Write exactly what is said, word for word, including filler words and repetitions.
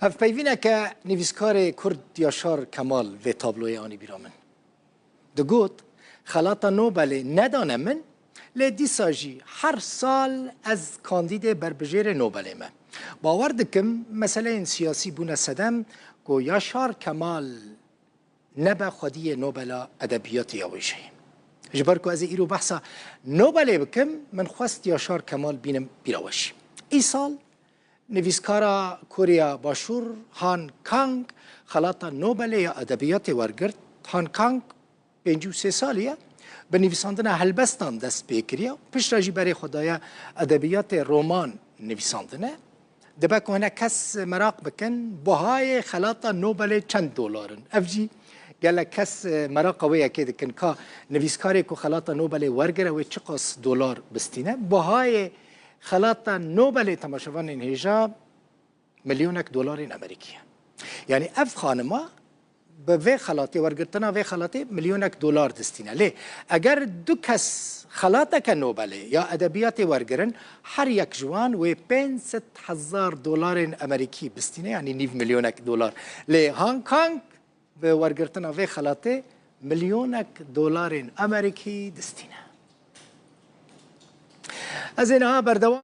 Hevpeyvîneke nivîskarê Kurd Yaşar Kemal vê tabloyê anî bîra min. Digot, Xelata Nobelê nedane min, lê dîsa jî her sal ez kandîdê berbijêrê Nobelê me. Bawer dikim, meseleyên siyasî bûne sedem ku Yaşar Kemal nebe xwediyê Nobela Edebiyatê ya wêjeyê. Ji ber ku ez ê îro behsa Nobelê bikim, min xwest Yaşar Kemal bînim bîra we jî. Îsal nivîskara Koreya Başûr Han Kang xelata Nobelê ya Edebiyatê wergirt. Han Kang pêncî û sê salî ye. Bi nivîsandina helbestan dest pê kiriye. Piştre jî berê xwe daye edebiyatê roman nivîsandine. Dibe ku hinek kes meraq bikin, buhayê xelata Nobelê çend dolar in? Ev jî gelek kes, e, meraqa wê yekê dikin. Ka nivîskarê ku xelata Nobelê wergire, wê çiqas dolar bistîne? Buhayê xelata Nobelê, temaşevanên hêja, milyonek dolarên Amerîkî ye. Yanî ev xanima bi vê xelatê, wergirtina vê xelatê milyonek dolar distîne. Lê eger du kes xelateke Nobelê ya edebiyatê wergirin, her yek ji wan wê pênc sed hezar dolarên Amerîkî bistîne, yanî nîv milyonek dolar. Lê Han Kang bi wergirtina vê xelatê milyonek dolarên Amerîkî distîne. Ez ê niha berdewam